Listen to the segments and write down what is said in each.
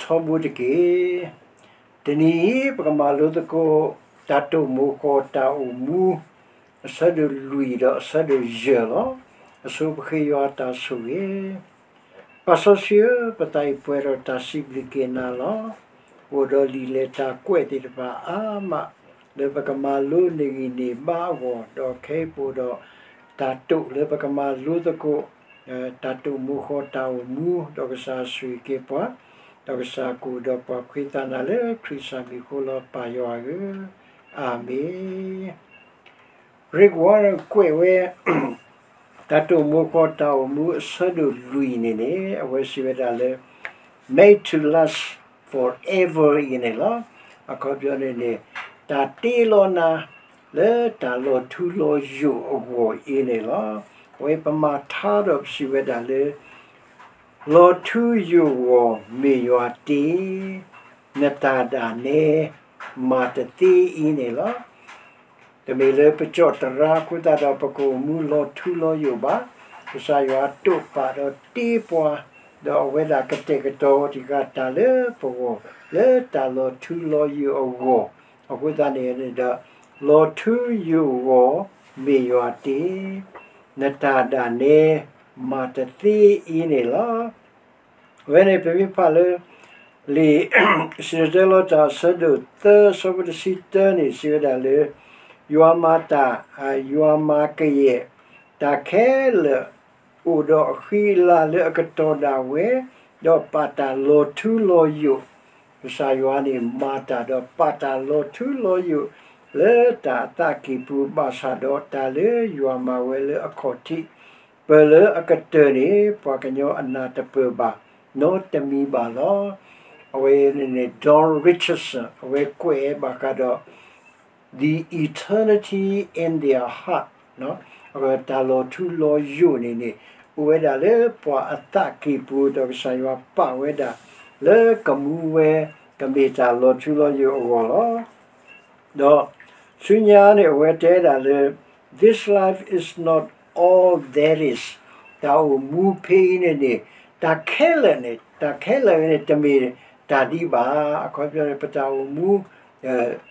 ထီဘိတက့ၢ်. တနံၤအံၤ ပကမၤလိသကိး တၢ်တိာ်မိၤဃီၤတၢ်အိၣ်မူ အဆၢဒိၣ်လွံၢ်ဒီးအဆၢဒိၣ်ယဲၢ်လီၤ. အဆိပဃ့ယွၤတၢ်ဆိၣ်ဂ့ၤ. ပၢ်စီဆှံဧၢ, ပသးအံၤပှဲၤဒီးတၢ်စံးဘျုးက့ၤနၤလီၤ. အိၣ်ဒီးလံာ်လဲၤတၢ်ကွဲးသ့ၣ်တဖၣ်အါမး လၢပကမၤလိန့ၢ်ဂံၢ်န့ၢ်ဘါအဂီၢ်, ဒီးခဲအံၤပအိၣ်ဒီးတၢ်တိာ်လၢပကမၤလိသကိး တၢ်တိာ်မိၤဃီၤတၢ်အိၣ်မူ, ဒီးကစၢ်ဆိၣ်ဂ့ၤက့ၤပှၤ, ဒီးကစၢ်ကအိၣ်ဒီးပှၤဖှံသးနၤလၢခရံာ်စၢ်မံၤအဃိလီၤ ပၢ်ယွၤဧၢ, အၤမ့ၣ်. Rick Warren ကွဲးဝဲ တၢ်တိာ်မိၤဃီၤတၢ်အိၣ်မူအဆၢဒိၣ်လွံၢ်န့ၣ်န့ၣ် အဝဲစံးဝဲဒၣ်လၢ Made to last forever အံၤန့ၣ်လီၤ. အခီပညီန့ၣ်န့ၣ် တၢ်တ့လီၤနၤ လၢတၢ်လီၤထူလီၤယိာ်အဂီၢ်အံၤန့ၣ်လီၤ. အဝဲပမၤထါဒီးပစံးဝဲဒၣ်လၢ လီၤထူယိာ်ဂီၢ်မ့ၢ်ယွၤတ့, နတၢ်ဒၣ်နဲ မၤတသ့အံၤန့ၣ်လီၤ. တမ့ၢ်လၢပကၠီၣ်တရါအဃိသတးဒီးပကအိၣ်မူလီၤထူလီၤယိာ်ဘၣ်. ကစၢ်ယွၤတိာ်ပာ်ဒီးတ့ပှၤ, ဒီးအဝဲဒၣ်ကတဲာ်ကတီၤတံၢ်ဃာ်တၢ်လၢပဂီၢ် လၢတၢ်လီၤထူလီၤယိာ်အဂီၢ်. အဃိသတးန့ၣ်န့ၣ်ဒီး လီၤထူယိာ်ဂီၢ်မ့ၢ်ယွၤတ့, နတၢ်ဒၣ်နဲ မၤတသ့အံၤန့ၣ်လီၤ. အဝဲန့ၣ် ပမ့ၢ်ဖးလၢ လံာ်စံၣ်တဲၤတဲလီၤတၢ်အဆၢဒိၣ်သၢ အဆၢဖိတဆံတၢန့ၣ် စံးဝဲဒၣ်လၢ ယွၤမၤတၢ်, ယွၤမၤကယဲၢ် တၢ်ခဲလၢာ် အိၣ်ဒီးအဃံအလၤလၢအကတီၢ်ဒၣ်ဝဲ, ဒီးပာ်တၢ်လီၤထူလီၤယိာ်. ကစၢ်ယွၤန့ၣ်မၤတၢ်ဒီးပာ်တၢ်လီၤထူလီၤယိာ် လၢတၢ်အသးကံၢ်ပူၤ ဘၣ်ဆၣ်ဒီးတၢ်လၢယွၤမၤဝဲလၢအခီၣ်ထံး ပၢၢ်လၢအကတၢၢ်န့ၣ် ပှၤကညီအနၢ်တပၢၢ်ဘၣ် နီတမံၤဘၣ်လီၤ. အဝဲန့ၣ်န့ၣ် Don Richardson အဝဲကွဲးဘၣ်ဃးဒီး The eternity in their heart တၢ်လီၤထူလီၤယိာ်န့ၣ်န့ၣ် အိၣ်ဝဲဒၣ်လၢပှၤအသးကံၢ်ပူၤ ဒီးကစၢ်ယွၤပာ်ဝဲဒၣ် လၢကမူဝဲ ကမ့ၢ်တၢ်လီၤထူလီၤယိာ်အဂီၢ်လီၤ. ဒီးဆူညါန့ၣ် အဝဲတဲဒၣ်လၢ This life is not all there is. တၢ်အိၣ်မူဖဲအံၤန့ၣ်န့ၣ် တၢ်ခဲလၢာ်န့ၣ် တၢ်ခဲလၢာ်န့ၣ် တမ့ၢ်တၢ်ဒ်ဘၣ်. အခီပညီန့ၣ် ပတၢ်အိၣ်မူ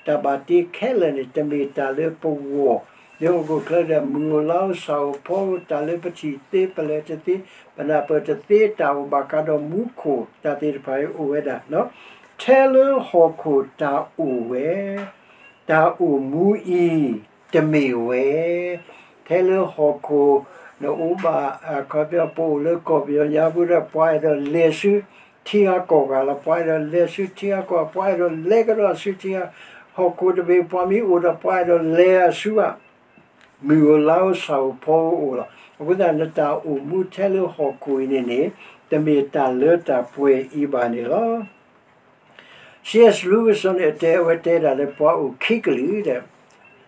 တၢ်ဘၣ်တ့ခဲလၢာ်န့ၣ် တမ့ၢ်တၢ်လၢပဂီၢ် လၢဟီၣ်ခိၣ်ချၢဒီး မုၢ်ဧိၤလါဧိၤ ဆၣ်ဧိၤဖီဧိၤ တၢ်လၢပထံၣ်သ့ ပလဲၤတသ့ ပနၢ်ပၢၢ်တသ့ တၢ်အိၣ်ဘၣ်ဃးဒီးမူခိၣ် တၢ်သ့ၣ်တဖၣ်အံၤအိၣ်ဝဲဒၣ် ထဲလၢဟီၣ်ခိၣ်တၢ်အိၣ်ဝဲ တၢ်အိၣ်မူအံၤ တမ့ၢ်ဝဲ ထဲလၢဟီၣ်ခိၣ် နအိၣ်ဘၣ် အခီပညီ ပအိၣ်လၢကီၢ်ပယီၤညါပူၤဒီး ပှၤအဲၣ်ဒိးလဲၤဆူထံဟးကီၢ်ဂၤလီၤ ပှၤအဲၣ်ဒိးလဲၤဆူထံဟးကီၢ် ပှၤအဲၣ်ဒိးလဲၤကဒီးဆူထံဟး ဟီၣ်ခိၣ်တဘ့ၣ် ပှၤမ့ၢ်အိၣ်ဒီး ပှၤအဲၣ်ဒိးလဲၤအဆူဘၣ် မုၢ်ဧိၤလါဧိၤ ဆၣ်ဧိၤဖီဧိၤအိၣ်လီၤ. အဃိသတး နတၢ်အိၣ်မူထဲလၢဟီၣ်ခိၣ်အံၤန့ၣ်န့ၣ် တမ့ၢ်တၢ်လၢတၢ်ပှဲၤအံၤဘၣ်န့ၣ်လီၤ. C.S. Lewis န့ၣ် အတဲ အဝဲတဲဒၣ်လၢပှၤအိၣ်ခံကလုာ်ဒီး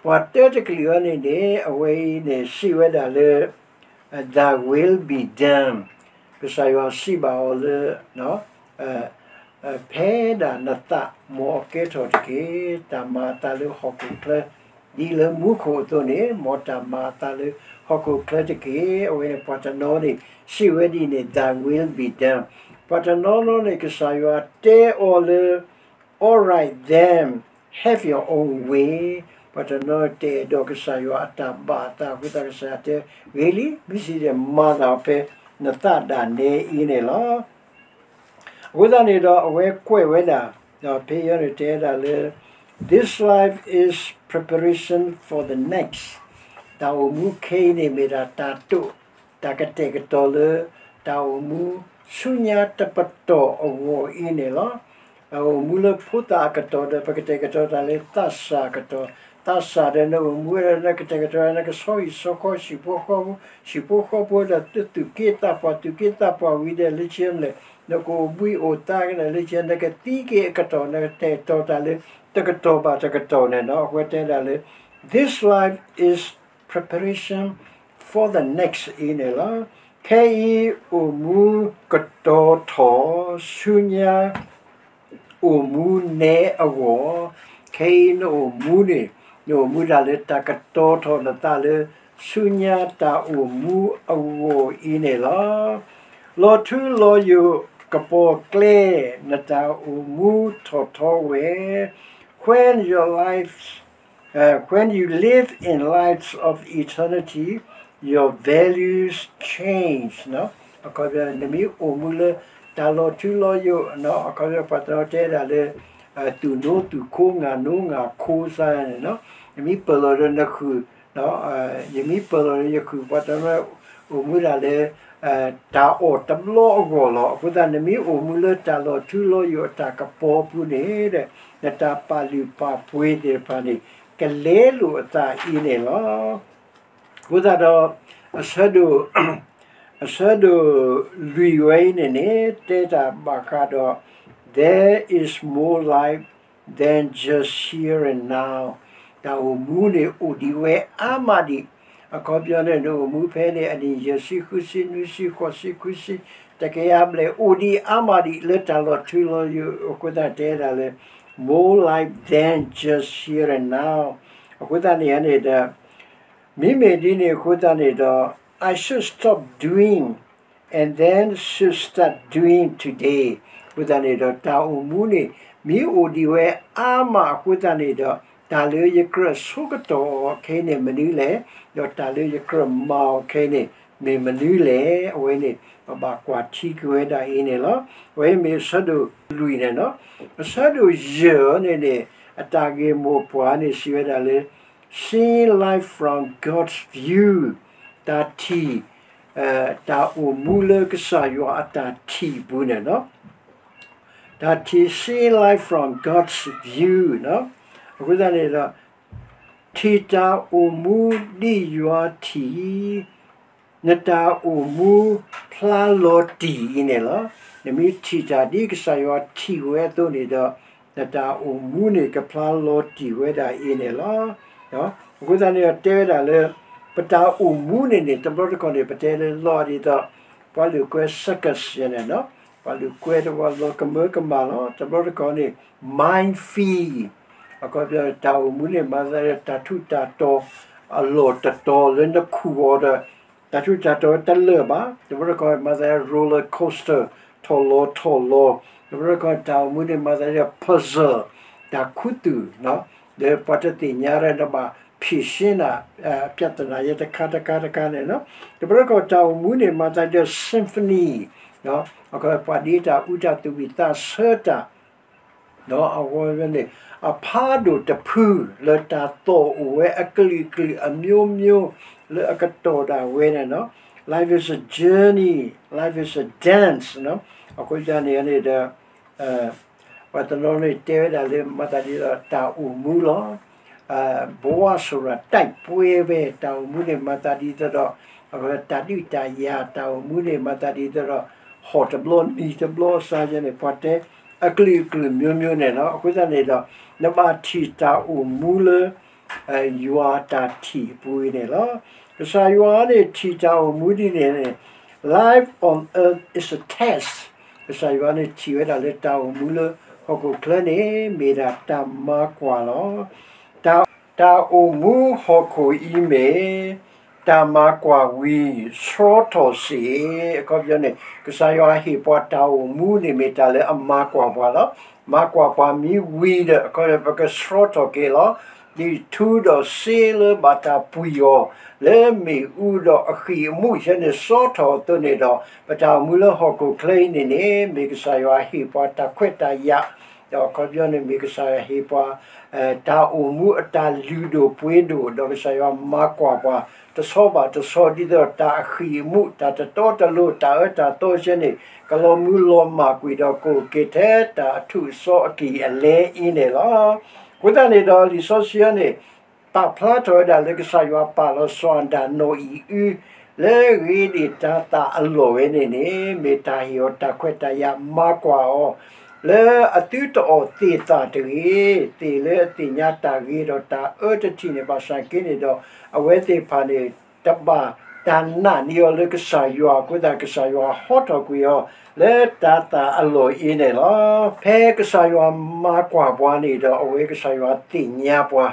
ပှၤတၢတကလုာ်အံၤန့ၣ်န့ၣ် အဝဲအံၤန့ၣ် စံးဝဲဒၣ်လၢ Thy will be done. ကစၢ်ယွၤစံးဘၣ်အီၤလၢ ဖဲဒၣ်နသး မ်အကဲထီၣ်တက့ၢ်. တၢ်မၤအသးလၢဟီၣ်ခိၣ်ချၢ ဒ်လၢမူခိၣ်အသိးန့ၣ် မ်တၢ်မၤအသးလၢဟီၣ်ခိၣ်ချၢတက့ၢ်. အဝဲန့ၣ် ပှၤတနီၤန့ၣ် စံးဝဲဒ်န့ၣ် Thy will be done. ပှၤတနီၤနီၤန့ၣ် ကစၢ်ယွၤတဲအီၤလၢ All right then, have your own way. ပှၤတနီၤတအဲၣ်ဒိးကစၢ်ယွၤအတၢ်ဘၣ်အသးအဃိသတး ကစၢ်ယွၤတဲ ဂ့ၤလံ, မ့ၢ်စံးဒီး မၤသးဖဲနသးဒၣ်နဲအံၤန့ၣ်လီၤ. အဃိသတးန့ၣ်ဒီး အဝဲကွဲးဝဲဒၣ် ဒီးဖဲအံၤန့ၣ်တဲဒၣ်လၢ This life is preparation for the next. တၢ်အိၣ်မူခဲအံၤန့ၣ် မ့ၢ်ဒၣ်တၢ်တိာ် တၢ်ကတဲာ်ကတီၤလၢ တၢ်အိၣ်မူဆူညါတပတီၢ်အဂီၢ်အံၤန့ၣ်လီၤ. တၢ်အိၣ်မူလၢဖိသၣ်အကတီၢ်ဒီး ပကတဲာ်ကတီၤတၢ်လၢသးစၢ်အကတီၢ်, သးစၢ်ဒီးနအိၣ်မူဝဲဒီး နကတဲာ်ကတီၤနကဆီဟံၣ်ဆီဃီ ဟံၣ်ဖိဃီဖိ, ဟံၣ်ဖိဃီဖိဒီး သုးက့သးပှၢ် သုးက့သးပှၢ်ဝံၤဒီး လၢခံမလဲၣ် နကအိၣ်ဘှံးအိၣ်သါကဒီး လၢခံ နကသံက့ၤအကတီၢ် နကတဲာ်ကတီၤတၢ်လၢ တကတီၢ်ဘၣ်တကတီၢ်န့ၣ်လီၤ. အဃိတဲဒၣ်လၢ This life is preparation for the next အံၤန့ၣ်လီၤ. ခဲအံၤအိၣ်မူကတီၤထီၣ်ဆူညါ အိၣ်မူနဲအဂီၢ်, ခဲအံၤနအိၣ်မူန့ၣ် နအိၣ်မူဒၣ်လၢတၢ်ကတီၤထီၣ်နသးလၢ ဆူညါတၢ်အိၣ်မူအဂီၢ်အံၤန့ၣ်လီၤ. လီၤထူလီၤယိာ် ကပီၤကျဲ, နတၢ်အိၣ်မူထီၣ်ထီဝဲ. When your life, uh, when you live in light of eternity, your values change အခီပညီ နမ့ၢ်အိၣ်မူလၢတၢ်လီၤထူလီၤယိာ် အခီပညီ ပှၤတနီၤတဲဒၣ်လၢ သူၣ်နိသူၣ်ခိ ငါနိငါခိစါန့ၣ် ယမ့ၢ်ပၢၢ်လီၤဒီးနဃုာ် ယမ့ၢ်ပၢၢ်လီၤဒီးယဃုာ် ပှၤတနီၤအိၣ်မူဒၣ်လၢ တၢ်အီၣ်တဘျီအဂီၢ်လီၤ. အဃိသတး နမ့ၢ်အိၣ်မူလၢတၢ်လီၤထူလီၤယိာ်အတၢ်ကပီၤပူၤန့ၣ် နတၢ်ပာ်လုၢ်ပာ်ပှ့ၤသ့ၣ်တဖၣ်န့ၣ် ကလဲလိာ်အသးအံၤန့ၣ်လီၤ. အဃိသတးဒီး အဆၢဒိၣ် အဆၢဒိၣ်လွံၢ်ဝဲအံၤန့ၣ်န့ၣ် တဲတၢ်ဘၣ်ဃးဒီး There is more life than just here and now. တၢ်အိၣ်မူန့ၣ်အိၣ်ဒံးဝဲအါမးဒံး. အခီပညီန့ၣ် နအိၣ်မူဖဲန့ၣ် အနံၣ်ယဲၢ်ဆံ ဃုဆံ နွံဆံ ဃိးဆံ ခွံဆံ တကယၤဘျဲၣ် အိၣ်ဒံးအါမးဒံး လၢတၢ်လီၤထူလီၤယိာ်အဃိသတး တဲဒၣ်လၢ more life than just here and now. အဃိသတးန့ၣ်န့ၣ်ဒီး မ့မ့ၢ်ဒ်န့ၣ်အဃိသတးန့ၣ်ဒီး I should stop doing and then should start doing today. အဃိသတးန့ၣ်ဒီး တၢ်အိၣ်မူန့ၣ် မ့ၢ်အိၣ်ဒံးဝဲအါမးအဃိသတးန့ၣ်ဒီး တၢ်လၢယကြၢးဆိကတီၢ်အီၤခဲအံၤန့ၣ်မနုၤလဲၣ်, ဒီးတၢ်လၢယကြၢးမၤအီၤခဲအံၤန့ၣ် မ့ၢ်မနုၤလဲၣ်. အဝဲန့ၣ် ပဘၣ်ကွၢ်ထံက့ၤဝဲဒၣ်အံၤန့ၣ်လီၤ. အဝဲမ့ၢ်အဆၢဒိၣ်လွံၢ်န့ၣ်လီၤ. အဆၢဒိၣ်ယဲၢ်န့ၣ်န့ၣ် အတၢ်ဂ့ၢ်မိၢ်ပှၢ်န့ၣ် စံးဝဲဒၣ်လၢ Seeing life from God's view, တၢ်ထံၣ် တၢ်အိၣ်မူလၢကစၢ်ယွၤအတၢ်ထံၣ်အပူၤန့ၣ်လီၤ. တၢ်ထံၣ် seeing life from God's view အဃိသတးန့ၣ်ဒီး ထံၣ်တၢ်အိၣ်မူဒ်ယွၤထံၣ် နတၢ်အိၣ်မူဖျါလီၤတံၢ်အံၤန့ၣ်လီၤ. နမ့ၢ်ထံၣ်တၢ်ဒ်ကစၢ်ယွၤထံၣ်ဝဲအသိးန့ၣ်ဒီး နတၢ်အိၣ်မူန့ၣ်ကဖျါလီၤတံၢ်ဝဲဒၣ်အံၤန့ၣ်လီၤ. အဃိသတးန့ၣ်ဒီးတဲဝဲဒၣ်လၢ ပတၢ်အိၣ်မူန့ၣ်န့ၣ် တဘျီတခီၣ်န့ၣ် ပတဲလၢလီၤဒ်သိး ပှၤလုာ်ကွဲ circus န့ၣ်လီၤ. ပှၤလုာ်ကွဲတဝီလီၤကမၢကမၣ်လီၤ. တဘျီတခီၣ်န့ၣ် mind field အခီပညီ တၢ်အိၣ်မူန့ၣ် မၤသးဒ်တၢ်ထူးတၢ်တီၤ အလီၢ်တတီၤလၢနခူၣ်အီၤဒီး တၢ်ထူးတၢ်တီၤတလၢာ်ဘၣ်. တဘျီတခီၣ်မၤသးဒ် roller coaster ထီၣ်လီၤထီၣ်လီၤ. တဘျီတခီၣ်တၢ်အိၣ်မူန့ၣ် မၤသးဒ် puzzle တၢ်ခူသူၣ် ဒီးပှၤတသ့ၣ်ညါဒီးနဘၣ် ဖြေရှင်း န ပြဿနာယဲတခါတခါတခါန့ၣ်လီၤ. တဘျီတခီၣ်တၢ်အိၣ်မူန့ၣ် မၤသးဒ် symphony အခီပညီ ပှၤဒ်တၢ်အူတၢ်သးဝံၣ်သးဆၢတၢ် အဝဲန့ၣ် အဖးဒိၣ်တဖု လၢတၢ်သီၣ်အိၣ်ဝဲအကလုာ်ကလုာ်အမျိုးမျိုး လၢအကတီၢ်ဒၣ်ဝဲန့ၣ်လီၤ. Life is a journey, life is a dance အဃိသတးန့ၣ်န့ၣ်ဒီး ပှၤတနီၤန့ၣ်တဲဝဲဒၣ်လၢ မၤသးဒ်သိးတၢ်အိၣ်မူလီၤ. ဘဝဆိုတာတိုက်ပွဲပဲ တၢ်အိၣ်မူန့ၣ် မၤသးဒ်သိးဒီး တၢ်ဒုးတၢ်ယၤ တၢ်အိၣ်မူန့ၣ် မၤသးဒ်သိးဒီး ဟီၣ်တဘျီနံၤတဘျီအစါယဲန့ၣ် ပှၤတဲအကလုာ်ကလုာ်မျိုးမျိုးန့ၣ်လီၤ. အဃိသတးန့ၣ်ဒီး နဘၣ်ထံၣ်တၢ်အိၣ်မူလၢ ယွၤတၢ်ထံၣ်အပူၤအံၤန့ၣ်လီၤ. ကစၢ်ယွၤန့ၣ်ထံၣ်တၢ်အိၣ်မူဒ်န့ၣ်န့ၣ် Life on earth is a test. ကစၢ်ယွၤန့ၣ်ထံၣ်ဝဲဒၣ်လၢတၢ်အိၣ်မူလၢဟီၣ်ခိၣ်ချၢန့ၣ် မ့ၢ်ဒၣ်တၢ်မၤကွၢ်လီၤ. တၢ်အိၣ်မူဟီၣ်ခိၣ်အံၤမ့ၢ် တၢ်မၤကွၢ်ဝံၤ ဆှီထီၣ်စ့ၢ် အခီပညီန့ၣ် ကစၢ်ယွၤဟ့ၣ်ပှၤတၢ်အိၣ်မူန့ၣ်မ့ၢ်တၢ်လၢအမၤကွၢ်ပှၤလီၤ. မၤကွၢ်ပှၤမ့ၢ်ဝံၤဒီး အခီပညီ ပကဆှီထီၣ်က့ၤလီၤ. ဒ်ထူဒီးစ့လၢဘၣ်တၢ်ပှံၢ်အီၤ လၢမ့ၣ်အူဒီးအဃံၣ်အမူၣ်ဆဲန့ၣ် ဆှီထီၣ်အသိးန့ၣ်ဒီး ပတၢ်အိၣ်မူလၢဟီၣ်ခိၣ်ချၢအံၤန့ၣ်န့ၣ် မ့ၢ်ကစၢ်ယွၤဟ့ၣ်ပှၤတၢ်ခွဲးတၢ်ယာ် ဒီးအခီပညီန့ၣ် မ့ၢ်ကစၢ်ယွၤဟ့ၣ်ပှၤ တၢ်အိၣ်မူအတၢ်လုၢ်ဒိၣ်ပှ့ၤဒိၣ် ဒီးကစၢ်ယွၤမၤကွၢ်ပှၤ တဆီဘၣ်တဆီ ဒ်သိးတၢ်အဃံၣ်အမူၣ် တၢ်တတီတလိၤ တၢ်အၢတၢ်သီဆဲန့ၣ် ကလီၤမူလီၤမၢ်ကွံာ်ဒီး ကအိၣ်က့ၤထဲတၢ်အထူးအစီအကံၢ်အလဲအံၤန့ၣ်လီၤ. အဃိသတးန့ၣ်ဒီး လံာ်စီဆှံအံၤန့ၣ် ပာ်ဖျါထီၣ်ဝဲဒၣ်လၢကစၢ်ယွၤပာ်လီၤစီၤအၤဒၣ်နီၢ်အံၣ်အု လၢဂ့ၤဒံးတၢ်သၣ်အလီၢ်ဝဲန့ၣ်န့ၣ် မ့ၢ်တၢ်ဟ့ၣ်အီၤတၢ်ခွဲးတၢ်ယာ်မၤကွၢ်အီၤ လၢအသုတအီၣ်သ့ၣ်သၣ်တဂ့ၤ, သ့ၣ်လၢအသ့ၣ်ညါတၢ်ဂ့ၤဒီးတၢ်အၢတထံၣ်န့ၣ် ဘၣ်ဆၣ်က့န့ၣ်ဒီး အဝဲသ့ၣ်တဖၣ်န့ၣ် တဘၣ်တၢ်နာ်န့ၢ်အီၤလၢကစၢ်ယွၤအဃိသတး ကစၢ်ယွၤဟီထီၣ်ကွံာ်အီၤ လၢတၢ်သၣ်အလီၢ်အံၤန့ၣ်လီၤ. ဖဲကစၢ်ယွၤမၤကွၢ်ပှၤန့ၣ်ဒီး အဝဲကစၢ်ယွၤသ့ၣ်ညါပှၤ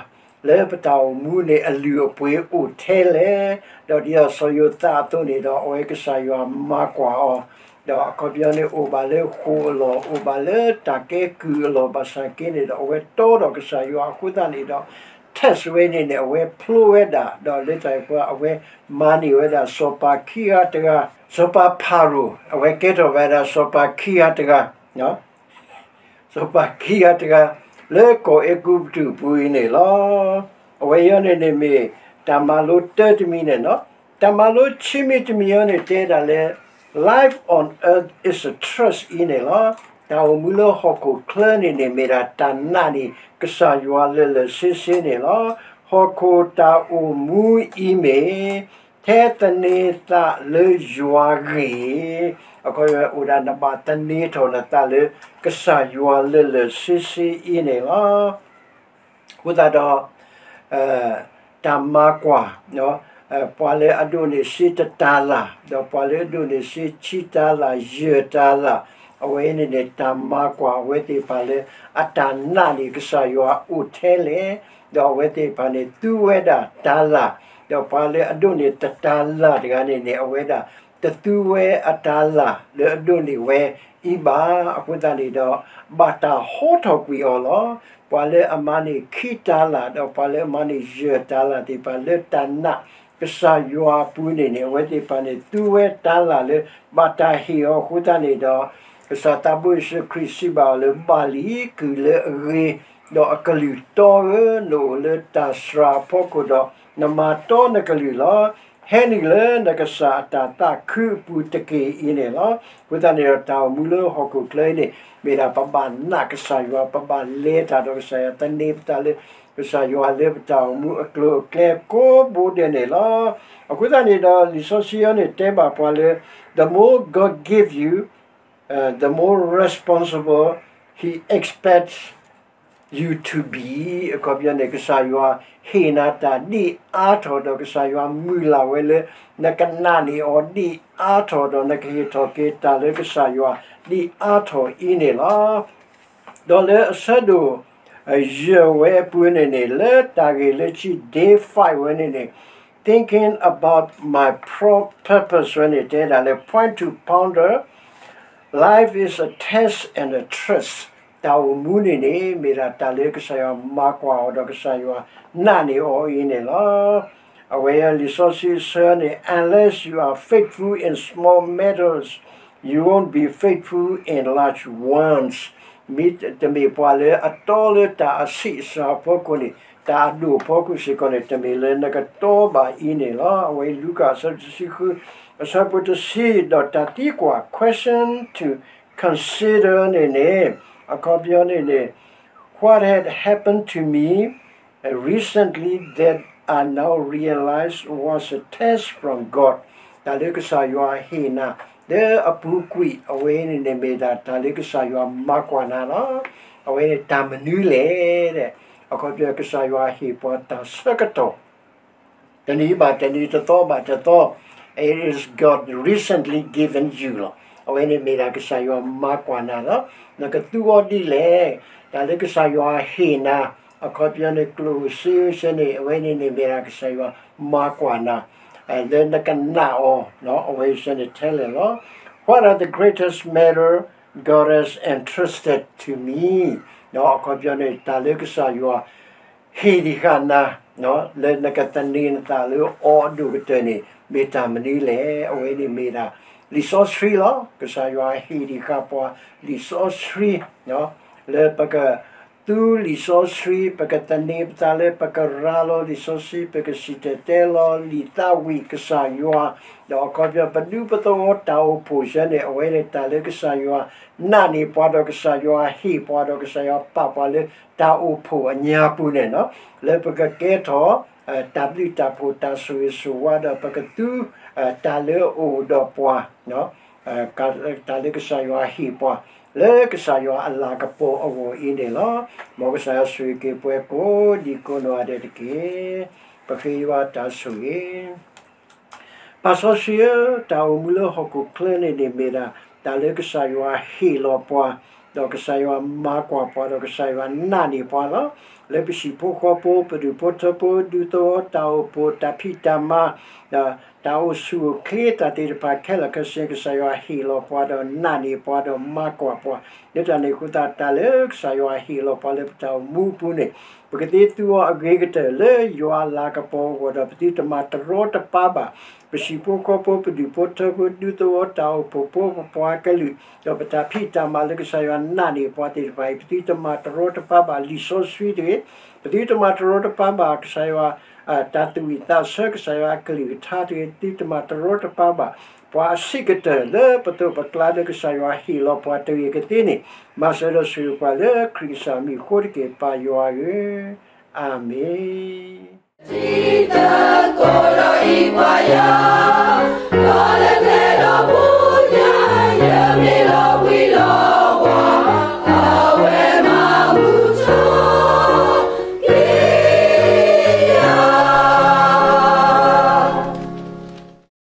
လၢပတၢ်အိၣ်မူန့ၣ် အလုၢ်အပှ့ၤအိၣ်ထဲလဲၣ်, ဒီးဒ်စီၤယိၤသးအသိးန့ၣ်ဒီး အဝဲကစၢ်ယွၤမၤကွၢ်အီၤ ဒီးအခီပညီန့ၣ် အိၣ်ဘၣ်လၢဃိာ်အလီၢ်, အိၣ်ဘၣ်လၢတၢ်ကဲကုၢ်အလီၢ်ဘၣ်ဆၣ်က့န့ၣ်ဒီး အဝဲတီဒီးကစၢ်ယွၤအဃိသတးန့ၣ်ဒီး test ဝဲန့ၣ်န့ၣ် အဝဲဖျိဝဲဒၣ်, ဒီးလၢတၢ်အံၤပှၤအဝဲမၤန့ၢ်ဝဲဒၣ်စီၤပၤခံဂၤတဂၤ, စီၤပၤဖၤရိၤ အဝဲကဲထီၣ်ဝဲဒၣ်စီၤပၤခံဂၤတဂၤ စီၤပၤခံဂၤတဂၤ လၢကီၢ်အဲၤကူပတူးပူၤအံၤန့ၣ်လီၤ. အဝဲအံၤန့ၣ်န့ၣ်မ့ၢ်တၢ်မၤလိတၢတမံၤန့ၣ်လီၤ. တၢ်မၤလိခံမံၤတမံၤအံၤန့ၣ် တဲဒၣ်လၢ Life on earth is a trust အံၤန့ၣ်လီၤ. တၢ်အိၣ်မူလၢဟီၣ်ခိၣ်ချၢန့ၣ်န့ၣ် မ့ၢ်ဒၣ်တၢ်နာ်န့ၢ်ကစၢ်ယွၤလၢာ်လၢာ်ဆ့ဆ့န့ၣ်လီၤ. ဟီၣ်ခိၣ်တၢ်အိၣ်မူအံၤမ့ၢ် ထဲသန့ၤသးလၢယွၤဂ့ၤ, အခီပညီအိၣ်ဒၣ်နဘၣ်သန့ၤထီၣ်နသးလၢ ကစၢ်ယွၤလၢာ်လၢာ်ဆ့ဆ့အံၤန့ၣ်လီၤ. အဃိသတးဒီး တၢ်မၤကွၢ် ပှၤလၢအဒိးန့ၢ်စ့တတၤလၣ်, ဒီးပှၤလၢအဒိးန့ၢ်စ့ခံတၤလၣ် ယဲၢ်တၤလၣ်, အဝဲန့ၣ်န့ၣ် တၢ်မၤကွၢ်အဝဲသ့ၣ်တဖၣ်လၢ အတၢ်နာ်န့ၢ်ကစၢ်ယွၤအိၣ်ထဲလဲၣ်, ဒီးအဝဲသ့ၣ်တဖၣ်န့ၣ် သူဝဲဒၣ်တၤလၣ်, ဒီးပှၤလၢအဒိးန့ၢ်တတၤလၣ်တဂၤန့ၣ်န့ၣ် အဝဲဒၣ်တသူဝဲအတၤလၣ်လၢအဒိးန့ၢ်ဝဲအံၤဘၣ်. အဃိသတးန့ၣ်ဒီး ဘၣ်တၢ်ဟီထီၣ်ကွံာ်အီၤလီၤ. ပှၤလၢအမၤန့ၢ်ခံတၤလၣ် ဒီးပှၤလၢအမၤန့ၢ်ယဲၢ်တၤလၣ်သ့ၣ်တဖၣ်လၢတၢ်နာ်ကစၢ်ယွၤအပူၤန့ၣ်န့ၣ် အဝဲသ့ၣ်တဖၣ်န့ၣ် သူဝဲတၤလၣ်လၢ ဘၣ်တၢ်ဟ့ၣ်အီၤအဃိသတးန့ၣ်ဒီး ကစၢ်သးဘိယ့ၣ်ၡူးခရံာ်စံးဘၣ်အီၤလၢ ဘၣ်လံ, ကုၢ်လၢအဂ့ၤ ဒီးအကလုၢ်တီဧၢ, နအိၣ်လၢတၢ်စှၤအဖီခိၣ်ဒီး နမၤတီနကလုၢ်လီၤ. ဟဲနုာ်လၢနကစၢ်အတၢ်သးခုအပူၤတက့ၢ်အံၤန့ၣ်လီၤ. အဃိသတးန့ၣ်ဒီး တၢ်အိၣ်မူလၢဟီၣ်ခိၣ်ချၢအံၤန့ၣ် မ့ၢ်ဒၣ်ပဘၣ်နာ်ကစၢ်ယွၤ, ပဘၣ်လဲၤတၢ်ဒီးကစၢ်ယွၤ, သန့ၤပသးလၢကစၢ်ယွၤလၢပတၢ်အိၣ်မူအကျိၤအကျဲကိးဘိဒဲးန့ၣ်လီၤ. အဃိသတးန့ၣ်ဒီး လံာ်စီဆှံအံၤန့ၣ် တဲဘၣ်ပှၤလၢ the more God give you, uh, the more responsible he expects you to be. အခီပညီန့ၣ် ကစၢ်ယွၤဟ့ၣ်နၤတၢ်ဒ်အါထီၣ်ဒီး ကစၢ်ယွၤမုၢ်လၢ်ဝဲလၢ နကနာ်န့ၢ်အီၤဒ်အါထီၣ်ဒီး နကဟ့ၣ်ထီၣ်က့ၤတၢ်လၢကစၢ်ယွၤဒ်အါထီၣ်အံၤန့ၣ်လီၤ. ဒီးလၢအဆၢဒိၣ် ယဲၢ်ဝဲအပူၤန့ၣ်န့ၣ် လၢတၢ်ဂ့ၢ်လၢခံ day five ဝဲန့ၣ်န့ၣ် Thinking about my pro- purpose ဝဲန့ၣ် တဲဒၣ်လၢ point to ponder, life is a test and a trust. တၢ်အိၣ်မူန့ၣ်န့ၣ် မ့ၢ်ဒၣ်တၢ်လၢကစၢ်ယွၤမၤကွၢ်အီၤဒီးကစၢ်ယွၤနာ်န့ၢ်အီၤအံၤန့ၣ်လီၤ. အဝဲလံာ်စီဆှံအဆၢန့ၣ် unless you are faithful in small matters, you won't be faithful in large ones. မ့တမ့ၢ်ပှၤလၢအတီလၢတၢ်အဆံးအစှၤအဖီခိၣ်န့ၣ် တၢ်အဒိၣ်အဖီခိၣ်စ့ၢ်ကီးန့ၣ် တမ့ၢ်လၢနကတီဘၣ်အံၤန့ၣ်လီၤ. အဝဲလူၤကၣ်အဆၢတဆံဃု အဆၢဖိတဆံ ဒီးတၢ်သံကွၢ် question to consider န့ၣ်န့ၣ် အခီပညီန့ၣ်န့ၣ် What had happened to me recently that I now realize was a test from God. တၢ်လၢကစၢ်ယွၤဟ့ၣ်နၤ လၢအပူၤကွံာ်အဝဲန့ၣ်န့ၣ် မ့ၢ်ဒၣ်တၢ်လၢကစၢ်ယွၤမၤကွၢ်နၤလီၤ. အဝဲန့ၣ်တၢ်မနုၤလဲၣ်. အခီပညီကစၢ်ယွၤဟ့ၣ်ပှၤတၢ်ဆၢကတီၢ် တနံၤဘၣ်တနံၤ တသီဘၣ်တသီ it is God recently given you လီၤ. အဝဲန့ၣ်မ့ၢ်ဒၣ်ကစၢ်ယွၤမၤကွၢ်နၤလီၤ. နကသူအီၤဒ်လဲၣ်. တၢ်လၢကစၢ်ယွၤဟ့ၣ်နၤ အခီပညီန့ၣ် ကျိၣ်စ့စ့န့ၣ် အဝဲန့ၣ်န့ၣ်မ့ၢ်ဒၣ်ကစၢ်ယွၤမၤကွၢ်နၤ လၢနကနာ်အီၤ အဝဲစ့န့ၣ်ထဲလဲၣ်လီၤ. What are the greatest matter God has entrusted to me? အခီပညီန့ၣ် တၢ်လၢကစၢ်ယွၤ ဟ့ၣ်ဒံးဃာ်နၤ လၢနကသန့ၤနသးလၢအီၤအဒိၣ်ကတၢၢ်န့ၣ် မ့ၢ်တၢ်မနုၤလဲၣ်. အဝဲန့ၣ်မ့ၢ်ဒၣ် လံာ်စီဆှံလီၤ. ကစၢ်ယွၤဟ့ၣ်ဒံးဃာ်ပှၤလံာ်စီဆှံ လၢပကသူလံာ်စီဆှံ, ပကသန့ၤပသးလၢပကရၤလီၤလံာ်စီဆှံ, ပကစံၣ်တဲၤတဲလီၤလံာ်သးဝံၣ်ကစၢ်ယွၤ, ဒီးအခီပညီပဒူပသဝီတၢ်အိၣ်ဖှိၣ်စ့ၢ်န့ၣ် အဝဲန့ၣ်တၢ်လၢကစၢ်ယွၤနာ်န့ၢ်ပှၤဒီး ကစၢ်ယွၤဟ့ၣ်ပှၤဒီးကစၢ်ယွၤပာ်ပှၤလၢတၢ်အိၣ်ဖှိၣ်အညါပူၤန့ၣ်လီၤ. လၢပကကဲထီၣ် တၢ်ဘျုးတၢ်ဖှိၣ်တၢ်ဆိၣ်ဂ့ၤဆိၣ်ဝါဒီး ပကသူ တၢ်လၢအအိၣ်ဒီးပှၤ တၢ်လၢကစၢ်ယွၤဟ့ၣ်ပှၤ လၢကစၢ်ယွၤအလၤကပီၤအဂီၢ်အံၤန့ၣ်လီၤ. မ်ကစၢ်ယွၤဆိၣ်ဂ့ၤက့ၤပှၤကိးဒံကိးနီၢ်ဂၤဒဲးတက့ၢ်. ပဃ့ယွၤတၢ်ဆိၣ်ဂ့ၤ ပၢ်စီဆှံဧၢ, တၢ်အိၣ်မူလၢဟီၣ်ခိၣ်ချၢန့ၣ်န့ၣ်မ့ၢ်ဒၣ် တၢ်လၢကစၢ်ယွၤဟ့ၣ်လီၤပှၤ, ဒီးကစၢ်ယွၤမၤကွၢ်ပှၤ, ဒီးကစၢ်ယွၤနာ်န့ၢ်ပှၤလီၤ. လၢပဟံၣ်ဖိဃီဖိ ပဒူၣ်ဖိထၢဖိ ဒူသဝီ တၢ်အိၣ်ဖှိၣ် တၢ်ဖံးတၢ်မၤ ဒီးတၢ်အိၣ်ဆူၣ်အိၣ်ချ့ တၢ်သ့ၣ်တဖၣ်ခဲလၢာ်ခဲဆ့ ကစၢ်ယွၤဟ့ၣ်လီၤပှၤဒီးနာ်န့ၢ်ပှၤဒီးမၤကွၢ်ပှၤ လၢတၢ်န့ၣ်အဃိသတး တၢ်လၢကစၢ်ယွၤဟ့ၣ်လီၤပှၤလၢပတၢ်အိၣ်မူအပူၤန့ၣ် ပကသ့သူအီၤအဂ့ၤကတၢၢ်လၢယွၤအလၤကပီၤအဂီၢ်ဒီး ပသုတမၤတရီတပါဘၣ် ပဟံၣ်ဖိဃီဖိ ပဒူၣ်ဖိထၢဖိ ဒူသဝီ တၢ်အိၣ်ဖှိၣ်ဖိ ပပှၤကလုာ် ဒီးပတၢ်ဖံးတၢ်မၤလၢကစၢ်ယွၤနာ်န့ၢ်ပှၤသ့ၣ်တဖၣ်အံၤ ပသုတမၤတရီတပါဘၣ်လံာ်စီဆှံတဂ့ၤ, ပသုတမၤတရီတပါဘၣ်ကစၢ်ယွၤ တၢ်သူၣ်ဝံၣ်သးဆၢ ကစၢ်ယွၤအကလုၢ်ကထါတဂ့ၤ, ပသုတမၤတရီတပါဘၣ် ပှၤအဆံးကတၢၢ်လၢပသိးပကျါ လၢကစၢ်ယွၤဟ့ၣ်လီၤပှၤတဂ့ၤကသ့န့ၣ် မၤစၢၤဒီးဆိၣ်ဂ့ၤပှၤလၢခရံာ်ကစၢ်မံၤအဃိတက့ၢ် ပၢ်ယွၤဧၢ, အၤမ့ၣ်. တံၤသကိးဒီးအံၤပှၤယွၤ